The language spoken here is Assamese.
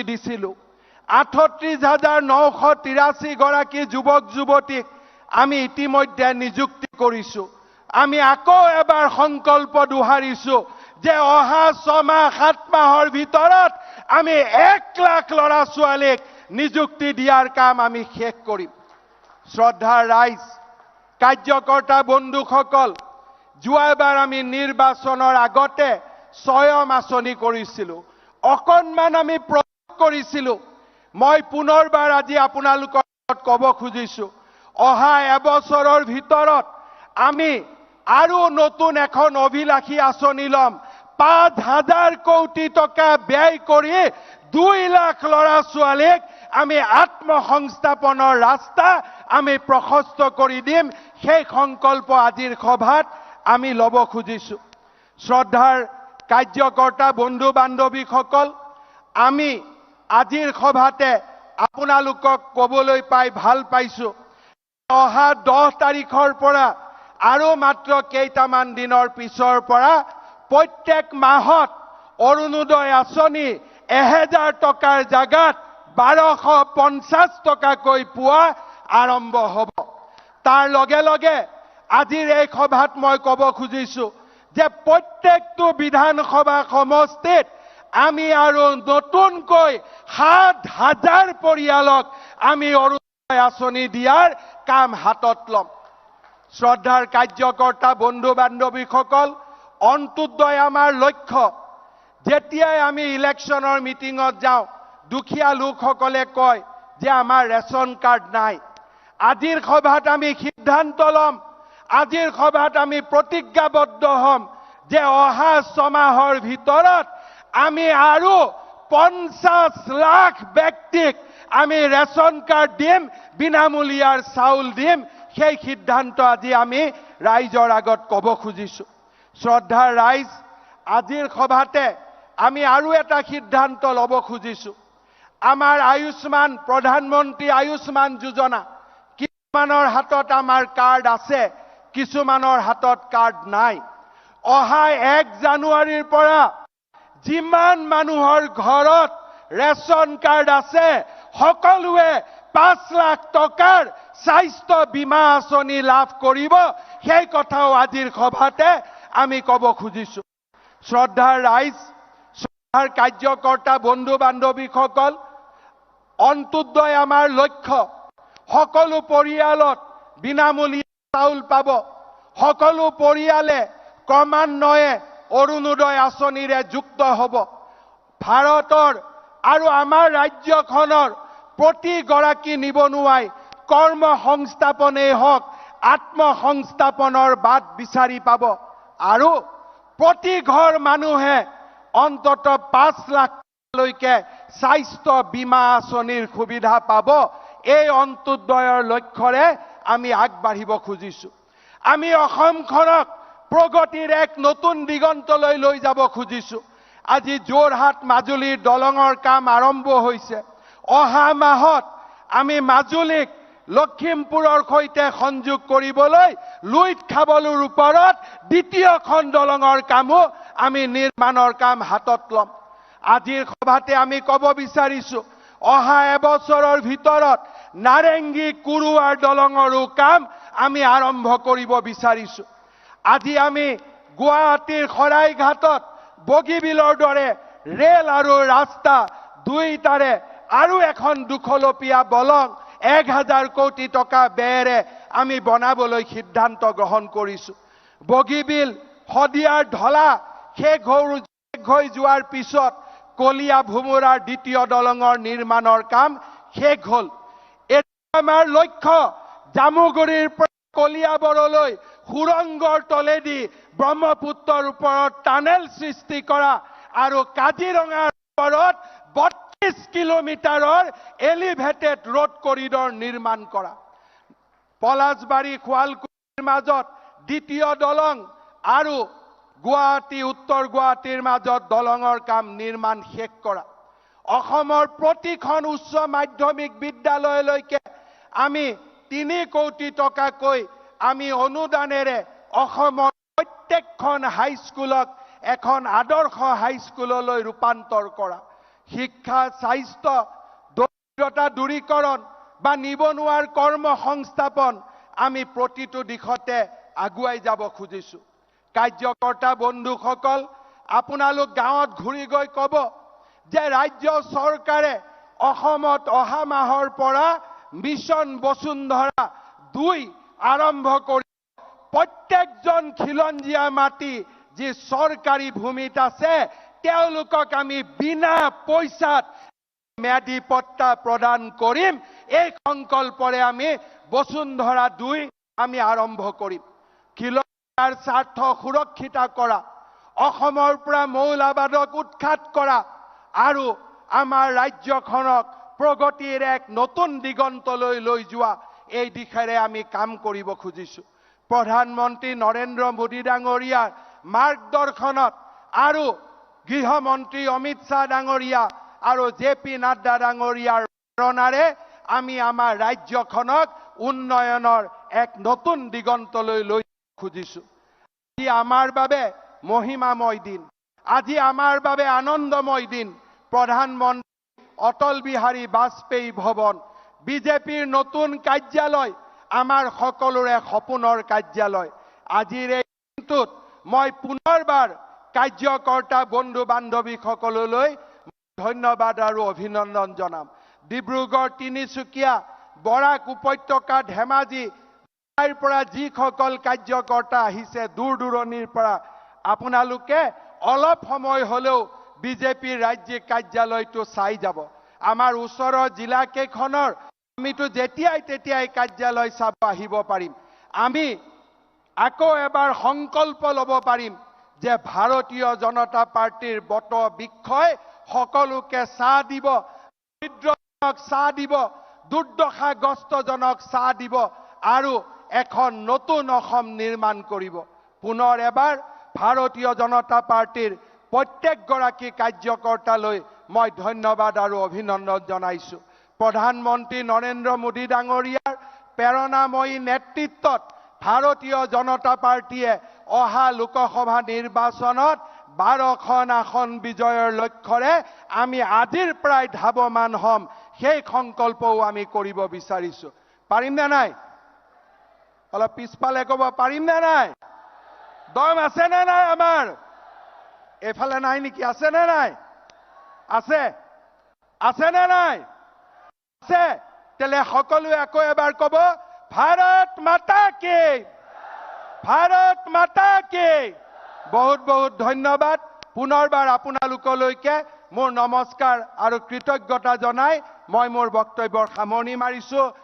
দিছিলোঁ। 38,983 গৰাকী যুৱক যুৱতীক আমি ইতিমধ্যে নিযুক্তি কৰিছোঁ। আমি আকৌ এবাৰ সংকল্প দোহাৰিছোঁ যে অহা 6 মাহ 7 মাহৰ ভিতৰত আমি 1 লাখ ল'ৰা ছোৱালীক নিযুক্তি দিয়াৰ কাম আমি শেষ কৰিম। শ্ৰদ্ধাৰ ৰাইজ, কাৰ্যকৰ্তা বন্ধুসকল, যোৱাবাৰ আমি নিৰ্বাচনৰ আগতে স্বয়ং আঁচনি কৰিছিলোঁ, অকণমান আমি প্ৰয়োগ কৰিছিলোঁ। মই পুনৰবাৰ আজি আপোনালোকৰ আগত ক'ব খুজিছোঁ, অহা এবছৰৰ ভিতৰত আমি আৰু নতুন এখন অভিলাষী আঁচনি ল'ম। 5 হাজাৰ কোটি টকা ব্যয় কৰি 2 লাখ ল'ৰা ছোৱালীক আমি আত্মসংস্থাপনৰ ৰাস্তা আমি প্ৰশস্ত কৰি দিম। সেই সংকল্প আজিৰ সভাত আমি ল'ব খুজিছোঁ। শ্ৰদ্ধাৰ কাৰ্যকৰ্তা বন্ধু বান্ধৱীসকল, আমি আজিৰ সভাতে আপোনালোকক ক'বলৈ পাই ভাল পাইছোঁ, অহা 10 তাৰিখৰ পৰা আৰু মাত্ৰ কেইটামান দিনৰ পিছৰ পৰা প্ৰত্যেক মাহত অৰুণোদয় আঁচনি 1000 টকাৰ জাগাত 1250 টকাকৈ পোৱা আৰম্ভ হ'ব। তাৰ লগে লগে আজিৰ এই সভাত মই ক'ব খুজিছোঁ যে প্ৰত্যেকটো বিধানসভা সমষ্টিত আমি আৰু নতুনকৈ 7 হাজাৰ পৰিয়ালক আমি অৰুণোদয় আঁচনি দিয়াৰ কাম হাতত ল'ম। শ্ৰদ্ধাৰ কাৰ্যকৰ্তা বন্ধু বান্ধৱীসকল, অন্ত্যোদয় আমাৰ লক্ষ্য। যেতিয়াই আমি ইলেকশ্যনৰ মিটিঙত যাওঁ, দুখীয়া লোকসকলে কয় যে আমাৰ ৰেচন কাৰ্ড নাই। আজিৰ সভাত আমি সিদ্ধান্ত ল'ম, আজিৰ সভাত আমি প্ৰতিজ্ঞাবদ্ধ হ'ম যে অহা 6 মাহৰ ভিতৰত আমি আৰু 50 লাখ ব্যক্তিক আমি ৰেচন কাৰ্ড দিম, বিনামূলীয়াৰ চাউল দিম। সেই সিদ্ধান্ত আজি আমি ৰাইজৰ আগত ক'ব খুজিছোঁ। শ্ৰদ্ধাৰ ৰাইজ, আজিৰ সভাতে আমি আৰু এটা সিদ্ধান্ত ল'ব খুজিছোঁ। আমাৰ আয়ুষ্মান, প্ৰধানমন্ত্ৰী আয়ুষ্মান যোজনা, কিছুমানৰ হাতত আমাৰ কাৰ্ড আছে, কিছুমানৰ হাতত কাৰ্ড নাই। অহা 1 জানুৱাৰীৰ পৰা যিমান মানুহৰ ঘৰত ৰেচন কাৰ্ড আছে, সকলোৱে 5 লাখ টকাৰ স্বাস্থ্য বীমা আঁচনি লাভ কৰিব। সেই কথাও আজিৰ সভাতে আমি ক'ব খুজিছোঁ। শ্ৰদ্ধাৰ ৰাইজ, শ্ৰদ্ধাৰ কাৰ্যকৰ্তা বন্ধু বান্ধৱীসকল, অন্ত্যোদয় আমাৰ লক্ষ্য। সকলো পৰিয়ালত বিনামূলীয়া চাউল পাব, সকলো পৰিয়ালে ক্ৰমান্বয়ে অৰুণোদয় আঁচনিৰে যুক্ত হ'ব। ভাৰতৰ আৰু আমাৰ ৰাজ্যখনৰ প্ৰতিগৰাকী নিবনুৱাই কৰ্ম সংস্থাপনেই হওক, আত্মসংস্থাপনৰ বাট বিচাৰি পাব আৰু প্ৰতি ঘৰ মানুহে অন্তত 5 লাখলৈকে স্বাস্থ্য বীমা আঁচনিৰ সুবিধা পাব। এই অন্ত্যোদয়ৰ লক্ষ্যৰে আমি আগবাঢ়িব খুজিছোঁ। আমি অসমখনক প্ৰগতিৰ এক নতুন দিগন্তলৈ লৈ যাব খুজিছোঁ। আজি যোৰহাট মাজুলীৰ দলঙৰ কাম আৰম্ভ হৈছে। অহা মাহত আমি মাজুলীক লখিমপুৰৰ সৈতে সংযোগ কৰিবলৈ লুইত খাবলুৰ ওপৰত দ্বিতীয়খন দলঙৰ কামো আমি নিৰ্মাণৰ কাম হাতত ল'ম। আজিৰ সভাতে আমি ক'ব বিচাৰিছোঁ, অহা এবছৰৰ ভিতৰত নাৰেংগী কুৰুৱাৰ দলঙৰো কাম আমি আৰম্ভ কৰিব বিচাৰিছোঁ। আজি আমি গুৱাহাটীৰ শৰাইঘাটত বগীবিলৰ দৰে ৰেল আৰু ৰাস্তা দুইটাৰে আৰু এখন দুখলপীয়া দলং 1 হাজাৰ কোটি টকা ব্যয়েৰে আমি বনাবলৈ সিদ্ধান্ত গ্ৰহণ কৰিছোঁ। বগীবিল শদিয়াৰ ঢলা শেষ হৈ যোৱাৰ পিছত কলীয়া ভোমোৰাৰ দ্বিতীয় দলঙৰ নিৰ্মাণৰ কাম শেষ হ'ল। এতিয়া আমাৰ লক্ষ্য জামুগুৰিৰ পৰা কলিয়াবৰলৈ সুৰংগৰ তলেদি ব্ৰহ্মপুত্ৰৰ ওপৰত টানেল সৃষ্টি কৰা আৰু কাজিৰঙাৰ ওপৰত 32 কিলোমিটাৰৰ এলিভেটেড ৰোড কৰিডৰ নিৰ্মাণ কৰা। পলাশবাৰী শুৱালকুছিৰ মাজত দ্বিতীয় দলং আৰু গুৱাহাটী উত্তৰ গুৱাহাটীৰ মাজত দলঙৰ কাম নিৰ্মাণ শেষ কৰা। অসমৰ প্ৰতিখন উচ্চ মাধ্যমিক বিদ্যালয়লৈকে আমি 3 কোটি টকাকৈ আমি অনুদানেৰে অসমৰ প্ৰত্যেকখন হাইস্কুলক এখন আদৰ্শ হাইস্কুললৈ ৰূপান্তৰ কৰা। শিক্ষা, স্বাস্থ্য, দৰিদ্ৰতা দূৰীকৰণ বা নিবনুৱাৰ কৰ্ম সংস্থাপন, আমি প্ৰতিটো দিশতে আগুৱাই যাব খুজিছোঁ। কাৰ্যকৰ্তা বন্ধুসকল, আপোনালোক গাঁৱত ঘূৰি গৈ ক'ব যে ৰাজ্য চৰকাৰে অসমত অহা মাহৰ পৰা মিছন বসুন্ধৰা 2 আৰম্ভ কৰি প্ৰত্যেকজন খিলঞ্জীয়া মাটি যি চৰকাৰী ভূমিত আছে তেওঁলোকক আমি বিনা পইচাত ম্যাদী পট্টা প্ৰদান কৰিম। এই সংকল্পৰে আমি বসুন্ধৰা 2 আমি আৰম্ভ কৰিম। খিলঞ্জীয়াৰ স্বাৰ্থ সুৰক্ষিত কৰা, অসমৰ পৰা মৌলবাদক উৎখাত কৰা আৰু আমাৰ ৰাজ্যখনক প্ৰগতিৰ এক নতুন দিগন্তলৈ লৈ যোৱা, এই দিশেৰে আমি কাম কৰিব খুজিছোঁ। প্ৰধানমন্ত্ৰী নৰেন্দ্ৰ মোদী ডাঙৰীয়াৰ মাৰ্গদৰ্শনত আৰু গৃহমন্ত্ৰী অমিত শ্বাহ ডাঙৰীয়া আৰু জে পি নাড্ডা ডাঙৰীয়াৰ প্ৰেৰণাৰে আমি আমাৰ ৰাজ্যখনক উন্নয়নৰ এক নতুন দিগন্তলৈ লৈ খুজিছোঁ। আজি আমাৰ বাবে মহিমাময় দিন, আজি আমাৰ বাবে আনন্দময় দিন। প্ৰধানমন্ত্ৰী অটল বিহাৰী বাজপেয়ী ভৱন, বিজেপিৰ নতুন কাৰ্যালয়, আমাৰ সকলোৰে সপোনৰ কাৰ্যালয়। আজিৰ এই দিনটোত মই পুনৰবাৰ কাৰ্যকৰ্তা বন্ধু বান্ধৱীসকললৈ ধন্যবাদ আৰু অভিনন্দন জনাম। ডিব্ৰুগড়, তিনিচুকীয়া, বৰাক উপত্যকা, ধেমাজি পৰা যিসকল কাৰ্যকৰ্তা আহিছে দূৰ দূৰণিৰ পৰা, আপোনালোকে অলপ সময় হ'লেও বিজেপিৰ ৰাজ্যিক কাৰ্যালয়টো চাই যাব। আমাৰ ওচৰৰ জিলাকেইখনৰ আমিতো যেতিয়াই তেতিয়াই কাৰ্যালয় চাব আহিব পাৰিম। আমি আকৌ এবাৰ সংকল্প ল'ব পাৰিম যে ভাৰতীয় জনতা পাৰ্টীৰ বট বৃক্ষই সকলোকে চাহ দিব, দৰিদ্ৰজনক চাহ দিব, দুৰ্দশাগ্ৰস্তজনক চাহ দিব আৰু এখন নতুন অসম নিৰ্মাণ কৰিব। পুনৰ এবাৰ ভাৰতীয় জনতা পাৰ্টীৰ প্ৰত্যেকগৰাকী কাৰ্যকৰ্তালৈ মই ধন্যবাদ আৰু অভিনন্দন জনাইছোঁ। প্ৰধানমন্ত্ৰী নৰেন্দ্ৰ মোদী ডাঙৰীয়াৰ প্ৰেৰণাময়ী নেতৃত্বত ভাৰতীয় জনতা পাৰ্টীয়ে অহা লোকসভা নিৰ্বাচনত 12খন আসন বিজয়ৰ লক্ষ্যৰে আমি আজিৰ পৰাই ধাৱমান হ'ম, সেই সংকল্পও আমি কৰিব বিচাৰিছোঁ। পাৰিম নে নাই? অলপ পিছফালে ক'ব পাৰিম নে নাই? দম আছে নে নাই আমাৰ? এইফালে নাই নেকি? আছে নে নাই? আছে। আছে নে নাই? আছে। তেলে সকলোৱে আকৌ এবাৰ ক'ব, ভাৰত মাতা কি, ভাৰত মাতা কি। বহুত বহুত ধন্যবাদ। পুনৰবাৰ আপোনালোকলৈকে মোৰ নমস্কাৰ আৰু কৃতজ্ঞতা জনাই মই মোৰ বক্তব্যৰ সামৰণি মাৰিছোঁ।